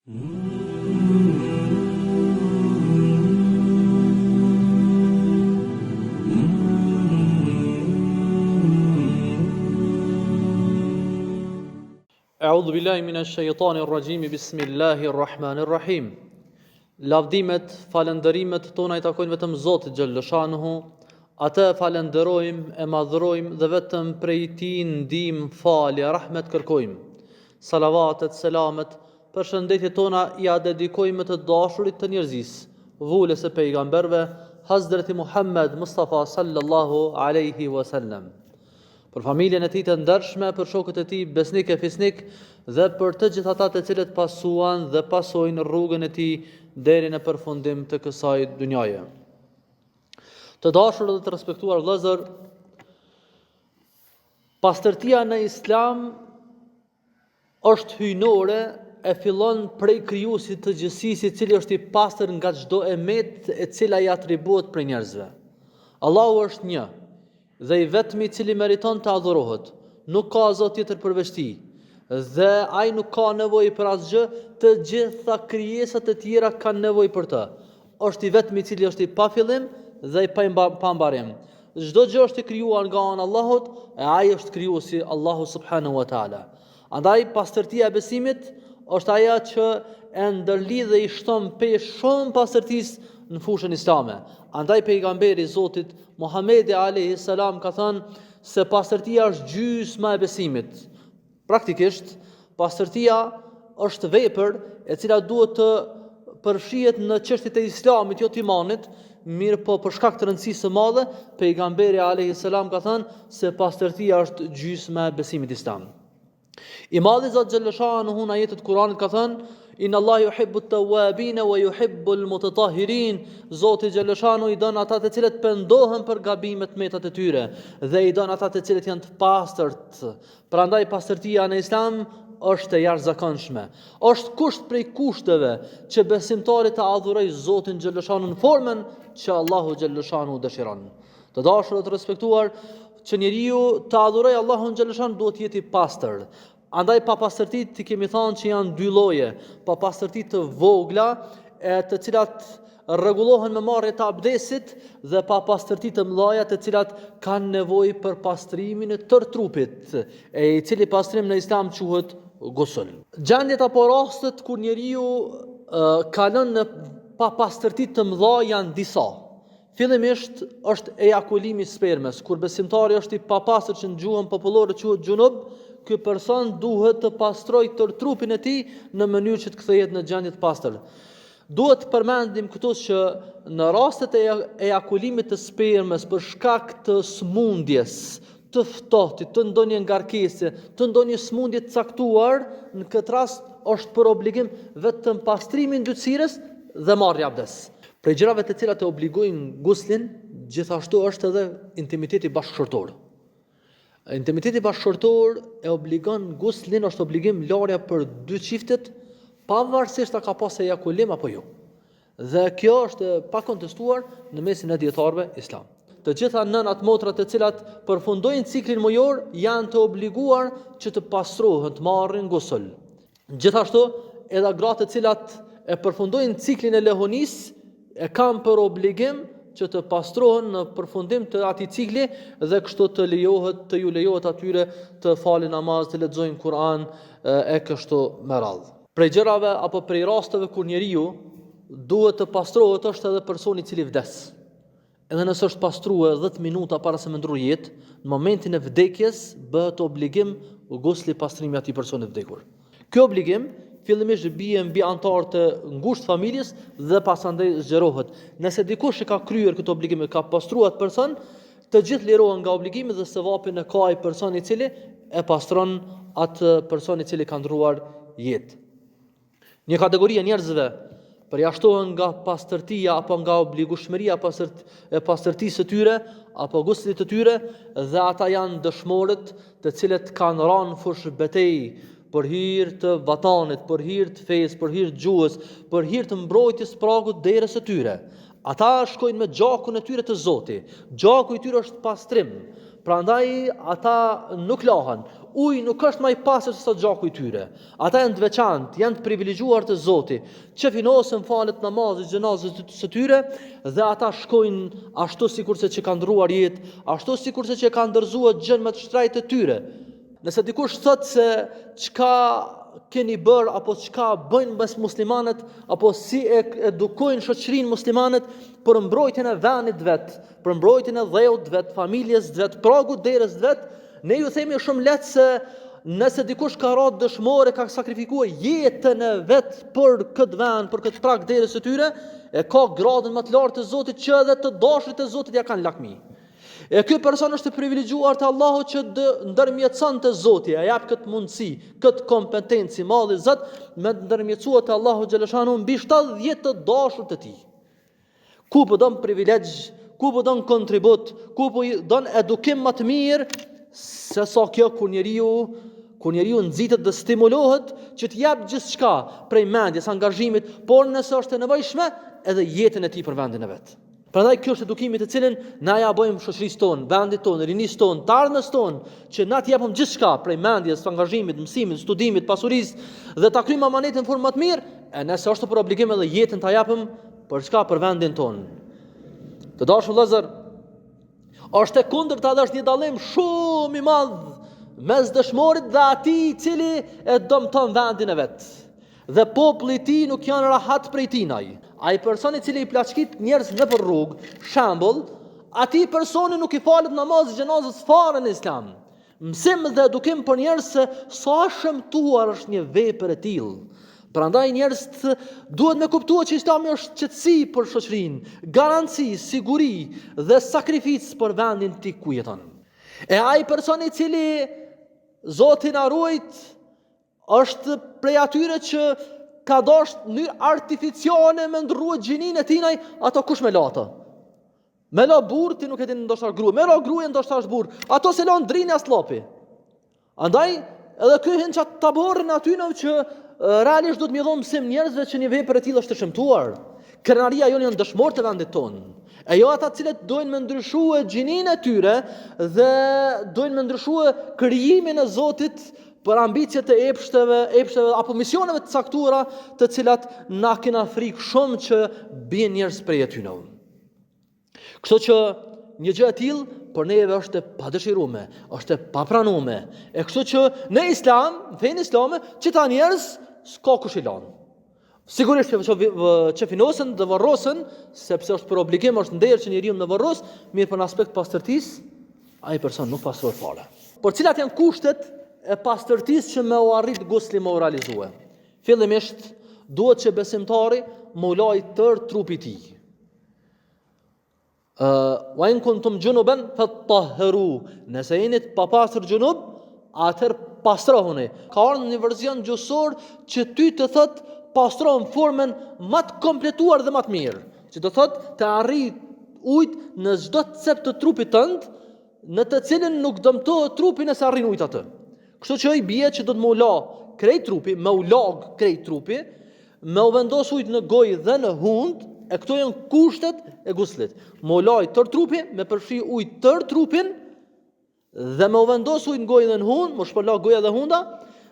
أعوذ بالله من الشيطان الرجيم بسم الله الرحمن الرحيم Lavdimet, falënderimet tona i takojnë vetëm Zotit xhelleshanuhu, atë e falënderojmë, e madhërojmë dhe vetëm prej tij ndihmë, falje, rahmet kërkojmë. Salavatet, selamet, përshëndetjet tona ia dedikojmë më të dashurit të njerëzisë, vulës së pejgamberëve, Hazreti Muhammed Mustafa sallallahu alaihi wasallam. Për familjen e tij të ndershme, për shokët e tij besnikë e fisnikë dhe për të gjithë ata të cilët pasuan dhe pasojnë rrugën e tij deri në përfundim të kësaj dynjaje. Të dashur dhe të respektuar vëllezër, pastërtia në Islam është hyjnore e fillon prej krijuesit të gjithësisë i cili është i pastër nga çdo e metë e cila i atribuohet prej njerëzve. Allahu është një dhe i vetmi i cili meriton të adhurohet. Nuk ka zot tjetër përveç tij. Dhe ai nuk ka nevojë për asgjë, të gjitha krijesat e tjera kanë nevojë për të. Është i vetmi i cili është i pafillim dhe i pambarim. Çdo gjë është e krijuar nga ana e Allahut, e ai është krijuesi Allahu subhanahu wa taala. Andaj pastërtia e besimit është ajo që e ndërlidh dhe i shton peshë shumë pastërtisë në fushën islame. Andaj pejgamberi i Zotit Muhamedi alayhi salam ka thënë se pastërtia është gjysma e besimit. Praktikisht, pastërtia është vepër e cila duhet të përfshihet në çështjet e Islamit, jo të imanit, mirëpo për shkak të rëndësisë së madhe, pejgamberi alayhi salam ka thënë se pastërtia është gjysma e besimit islam. I madhi Zot xhelleshanuhu në ajetet e Kuranit ka thënë Inna Allah yuhibbu at-tawwabin wa yuhibbu al-mutatahhirin. Zoti xhelleshanuhu i don ata të cilët pendohen për gabimet metat e tyre dhe i don ata të cilët janë të pastërt. Prandaj pastërtia në Islam është e jashtëzakonshme. Është kusht prej kushteve që besimtari të adhurojë Zotin xhelleshanuhu në formën që Allahu xhelleshanuhu dëshiron. Të dashur dhe të respektuar, që njeriu të adhurojë Allahun xhelleshanuhu duhet të jetë i pastër. Andaj papastërtitë i kemi thënë që janë dy lloje, papastërti të vogla e të cilat rregullohen me marrje të abdesit dhe papastërti të mëdha të cilat kanë nevojë për pastrimin e tërë trupit, e i cili pastrim në Islam quhet gusul. Gjendjet apo rastet kur njeriu kalon në papastërti të mëdha janë disa. Fillimisht është ejakulimi i spermës, kur besimtari është i papastër që në gjuhën popullore quhet xhunub, ky person duhet të pastrojë tërë trupin e tij në mënyrë që të kthehet në gjendje të pastër. Duhet të përmendim këtu që në rastet e ejakulimit të spermës për shkak të sëmundjes, të ftohtit, të ndonjë ngarkese, të ndonjë sëmundje të caktuar, në këtë rast është për obligim vetëm pastrimi i ndytësirës dhe marrja abdes. Prej gjërave të cilat e obligojnë guslin, gjithashtu është edhe intimiteti bashkëshortor. Intimiteti bashkëshortor e obligon guslin, është obligim larja për dy çiftet, pavarësisht a ka pas ejakulim apo jo. Dhe kjo është e pakontestuar në mesin e dijetarëve islam. Të gjitha nënat motrat të cilat përfundojnë ciklin mujor janë të obliguar që të pastrohen, të marrin gusul. Gjithashtu, edhe gratë të cilat e përfundojnë ciklin e lehonisë e kanë për obligim që të pastrohen në përfundim të atij cikli dhe kështu të lejohet të ju lejohet atyre të falin namaz, të lexojnë Kur'an e kështu me radhë. Prej gjërave apo prej rasteve kur njeriu duhet të pastrohet është edhe personi i cili vdes. Edhe nëse është pastrue 10 minuta para se me ndrru jetë, në momentin e vdekjes bëhet obligim gusli pastrimi i atij personi të vdekur. Ky obligim fillimisht bie mbi anëtarët e ngushtë të familjes dhe pasandaj zgjerohet. Nëse dikush e ka kryer këtë obligim e ka pastruar atë person, të gjithë lirohen nga obligimi dhe sevapin e ka ai person i cili e pastron atë person i cili ka ndrruar jetë. Një kategori e njerëzve përjashtohen nga pastërtia apo nga obligueshmëria e pastërtisë së tyre apo guslit të tyre dhe ata janë dëshmorët të cilët kanë ranë në fushëbetejë për hir të vatanit, për hir të fesë, për hir të gjuhës, për hir të mbrojtjes pragut derës së tyre. Ata shkojnë me gjakun e tyre te Zoti. Gjaku i tyre është pastrim. Prandaj ata nuk lahen. Uji nuk është ma i pastër se sa gjaku i tyre. Ata janë të veçantë, janë të privilegjuar te Zoti. Qefinosen falet namazi xhenazës së tyre dhe ata shkojnë ashtu sikurse që kanë ndrruar jetë, ashtu sikurse që kanë dorëzuar gjënë më të shtrejtë të tyre. Nëse dikush thotë se çka keni bërë apo çka bëjnë mes muslimanët apo si e edukojnë shoqërinë muslimanët për mbrojtjen e vendit vet, për mbrojtjen e dheut vet, familjes vet, pragut derës vet, ne ju themi shumë lehtë se nëse dikush ka ra dëshmor e ka sakrifikuar jetën e vet për këtë vend, për këtë prag derës së tyre, e ka gradën më të lartë të Zotit që edhe të dashurit e Zotit ja kanë lakmi. E ky person është i privilegjuar te Allahu që dë, ndërmjetëson te Zoti, e jap këtë mundësi, këtë kompetencë i madhi Zot me ndërmjetësua te Allahu xheleshanuhu mbi 70 të dashur të tij. Ku po don privilegj, ku po don kontribut, ku po don edukim më të mirë se sa kjo kur njeriu kur njeriu nxitet dhe stimulohet që të jap gjithçka prej mendjes, angazhimit, por nëse është e nevojshme, edhe jetën e tij për vendin e vet. Prandaj kjo është edukimi të cilin na ja bëjmë shoqërisë tonë, vendit tonë, rinisë tonë, të ardhmes tonë, që na të japim gjithçka prej mendjes, angazhimit, mësimit, studimit, pasurisë dhe ta kryjmë amanetin në formë më të mirë, e nëse është për obligim edhe jetën ta japim për çka për vendin tonë. Të dashur vëllezër, është e kundërta dhe është një dallim shumë i madh mes dëshmorit dhe atij i cili e dëmton vendin e vet. Dhe populli i tij nuk janë rahat prej tinaj. Ai person i cili i plaçkit njerëz nëpër rrugë, shembull, atij personi nuk i falet namazi i xhenazës fare në Islam. Mësim dhe edukim për njerëz se sa e shëmtuar është një vepër e tillë. Prandaj njerëzit duhet me kuptua që Islami është qetësi për shoqërinë, garanci, siguri dhe sakrificë për vendin ti ku jeton. E ai person i cili Zoti na ruajt Është prej atyre që ka dasht në mënyrë artificiale me ndrrue gjininë e tinaj, ato kush me la ato? Me la burrë, ti nuk e din ndoshta është grua. Me la grua, ndoshta është burrë. Ato s'e lan drini as llapi. Andaj, edhe ky hin n'qat taborin atyne që realisht duhet me i dhonë mësim njerëzve që një vepër e tillë është e shëmtuar. Krenaria jonë janë dëshmorët e vendit tonë. E jo ata të cilët dojnë me ndryshue gjininë e tyre dhe dojnë me ndryshue krijimin e Zotit për ambicie të epshteve, epshteve apo misioneve të caktuara, të cilat na kena frikë shumë që bien njerëz prej atyne. Kështu që një gjë e tillë për neve është e padëshirume, është e papranume. E kështu që në Islam, në fenë islame, qita njerëz s'ka kush i lan. Sigurisht që që, qefinosen dhe varrosen, sepse është për obligim, është nder që njeriu me varros, mirëpo në aspekt pastërtisë, ai person nuk pastrohet fare. Por cilat janë kushtet e pastërtisë që me u arrit gusli me u realizue? Fillimisht, duhet që besimtari me u la i tërë trupi i tij. Wa in kuntum junuban fatahharu. Nëse jeni të papastër xhunub, atëherë pastrohuni. Ka ardhur një version gjuhësor që ty të thot pastrohu në formën më të kompletuar dhe më të mirë. Që do thot të arrijë ujt në çdo cep të trupit tënd, në të cilin nuk dëmtohet trupi nëse arrin ujt aty. Kështu që i bie që do të me u la krejt trupi, me u lag krejt trupi, Me u vendos ujt në gojë dhe në hundë, e këto janë kushtet e guslit. Me u la i tërë trupi, me përfshi ujt tërë trupin, dhe me u vendos ujt në gojë dhe në hundë, me u shpërla goja dhe hunda,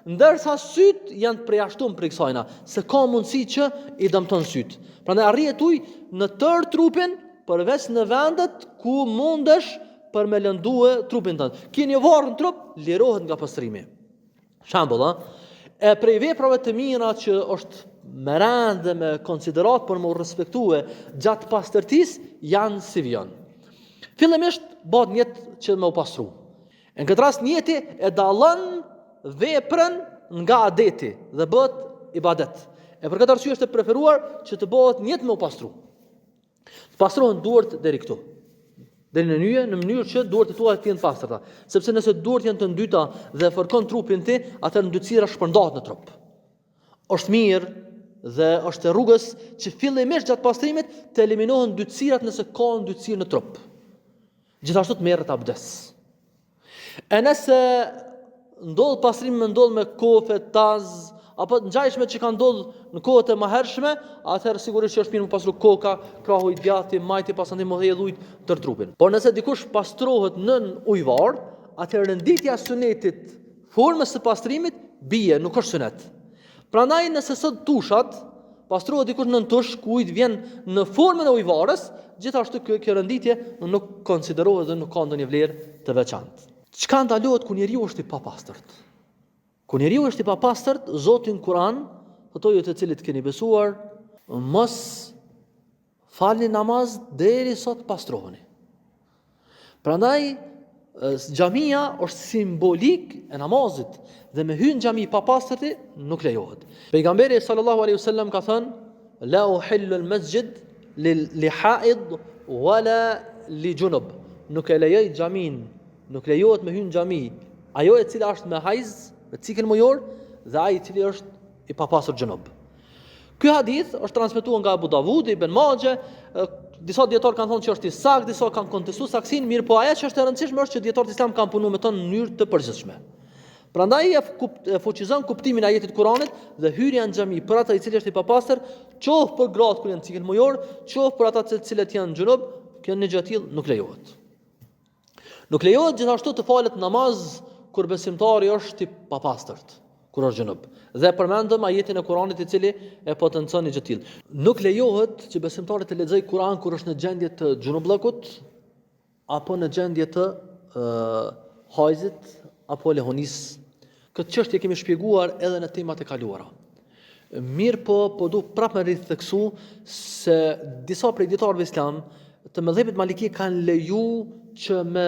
ndërsa sytë janë të përjashtum prej kësajna, se ka mundësi që i dëmton sytë. Prandaj arrihet ujë në tërë trupin, përveç në vendet ku mundesh për me lëndue trupin tënd. Ki një varrë në trup, lirohet nga pastrimi. Shembull, ë, e prej veprave të mira që është me rend dhe me konsiderat për me u respektue gjatë pastërtisë janë si vijon. Fillimisht bëhet njet që me u pastru. E në këtë rast njeti e dallon veprën nga adeti dhe bëhet ibadet. E për këtë arsye është e preferuar që të bëhet njet me u pastru. Të pastrohen duart deri këtu. Deri në nyje, në mënyrë që duart e tua të jenë të pastërta. Sepse nëse duart janë të ndyta dhe fërkon trupin ti, atëherë ndytësira shpërndahet në trup. Është mirë dhe është e rrugës që fillimisht gjatë pastrimit të eliminohen ndytësirat nëse ka ndytësirë në trup. Gjithashtu të merret abdes. E nëse ndodh pastrimi me ndodh me kofe, taz, apo të ngjajshme që ka ndodhur në kohët e mëhershme, atëherë sigurisht që është mirë me pastru koka, krahu i djathtë, i majti, pastaj me hedh ujë tërë trupin. Por nëse dikush pastrohet nën ujëvarë, atëherë renditja e sunetit formës së pastrimit bie, nuk është sunet. Prandaj nëse sot tushat pastrohet dikush nën tush ku uji vjen në formën e ujëvarës, gjithashtu kjo kjo renditje nuk konsiderohet dhe nuk ka ndonjë vlerë të veçantë. Çka ndalohet kur njeriu është i papastërt? Kur njeriu është i papastërt, Zoti në Kur'an thotë ju të cilët keni besuar, mos falni namaz derisa të pastroheni. Prandaj xhamia është simbolik e namazit dhe me hy në xhami papastërti nuk lejohet. Pejgamberi sallallahu alaihi wasallam ka thënë la uhillu al-masjid li li haid wala li junub. Nuk e lejoj xhamin, nuk lejohet me hy në xhami ajo e cila është me hajz, me cikël mujor dhe ai i cili është i papastër xhunub. Ky hadith është transmetuar nga Abu Davudi, Ibn Maxhe, disa dietar kanë thonë që është i saktë, disa kanë kontestuar saktësinë, mirëpo ajo që është e rëndësishme është që dietarët islam kanë punuar me të në mënyrë të përgjithshme. Prandaj e, kupt, e fuqizon kuptimin e ajetit të Kuranit dhe hyrja në xhami për ata i cili është i papastër, qoftë për gratë kur janë cikël mujor, qoftë për ata të cilët janë xhunub, kjo një gjë e tillë nuk lejohet. Nuk lejohet gjithashtu të falet namaz kur besimtari është i papastërt, kur është xhunub. Dhe përmendëm ajetin e Kuranit i cili e potencon një gjë të tillë. Nuk lejohet që besimtari të lexojë Kuran kur është në gjendje të xhunubllëkut apo në gjendje të ë hajzit apo lehonisë. Këtë çështje kemi shpjeguar edhe në temat e kaluara. Mirëpo, po du prapë me ritheksu se disa prej dijetarëve islam të medhhebit maliki kanë leju që me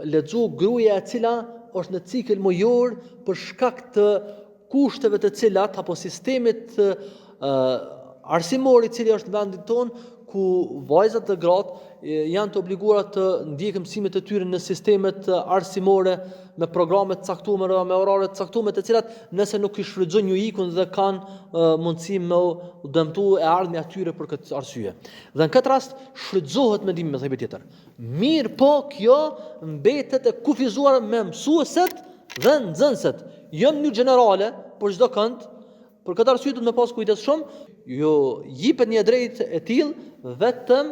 lexu gruaja e cila është në cikël mujor për shkak të kushteve të cilat apo sistemit arsimor i cili është në vendin tonë ku vajzat dhe gratë janë të obliguara të ndjekin mësimet e tyre në sistemet arsimore me programe të caktuara dhe me orare të caktuara të cilat nëse nuk i shfrytëzojnë ju ikun dhe kanë mundësi me u dëmtu e ardhmja e tyre për këtë arsye. Dhe në këtë rast shfrytëzohet mendimi i medhhebit tjetër. Mirëpo kjo mbetet e kufizuar me mësueset dhe nxënëset, jo në mënyrë gjenerale, për çdo kënd, Për këtë arsye duhet me pas kujdes shumë, ju jipet një e drejtë e tillë vetëm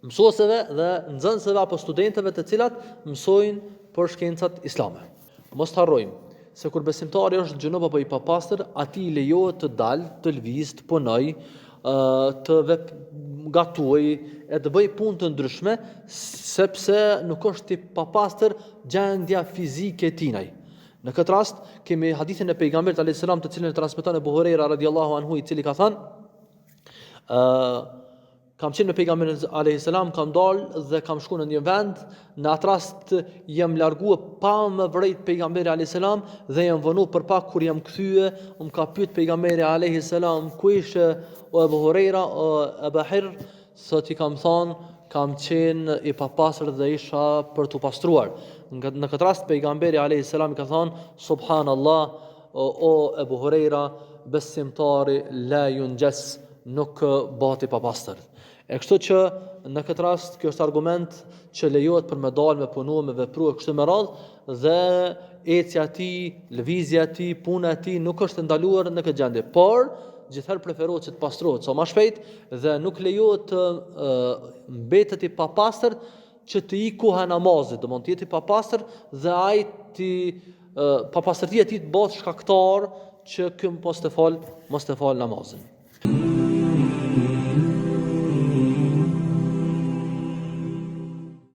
mësuesve dhe nxënësve apo studentëve të cilat mësojnë për shkencat islame. Mos të harrojmë se kur besimtari është xhunub apo i papastër, atij i lejohet të dalë, të lëvizë, të punojë, të vep gatuaj e të bëjë punë të ndryshme, sepse nuk është i papastër gjendja fizike e tinaj. Në këtë rast kemi hadithin e pejgamberit alayhis salam të cilin e transmeton Abu Huraira radiallahu anhu i cili ka thënë ë kam qenë me pejgamberin alayhis salam kam dalë dhe kam shku në një vend në atë rast jam largue pa më vrejt pejgamberi alayhis salam dhe jam vonu për pak kur jam kthye më ka pyet pejgamberi alayhis salam ku ishe o Abu Huraira o Abu Hir Thotë i kam thanë, kam qenë i papastër dhe isha për t'u pastruar. Në këtë rast pejgamberi alayhi salam i ka thanë, subhanallah, o, o Ebu Hurejra, besimtari la junxhes nuk bëhet i papastër. E kështu që në këtë rast kjo është argument që lejohet për me dalë, me punu, me vepru e kështu me radhë dhe ecja e tij, lëvizja e tij, puna e tij nuk është e ndaluar në këtë gjendje. Por gjithherë preferohet që të pastrohet sa më shpejt dhe nuk lejohet të mbetet i papastër që të ikë koha e namazit, domthonë të jetë i papastër dhe ai të papastërtia e tij të bëhet shkaktar që ky mos të fal, mos të fal namazin.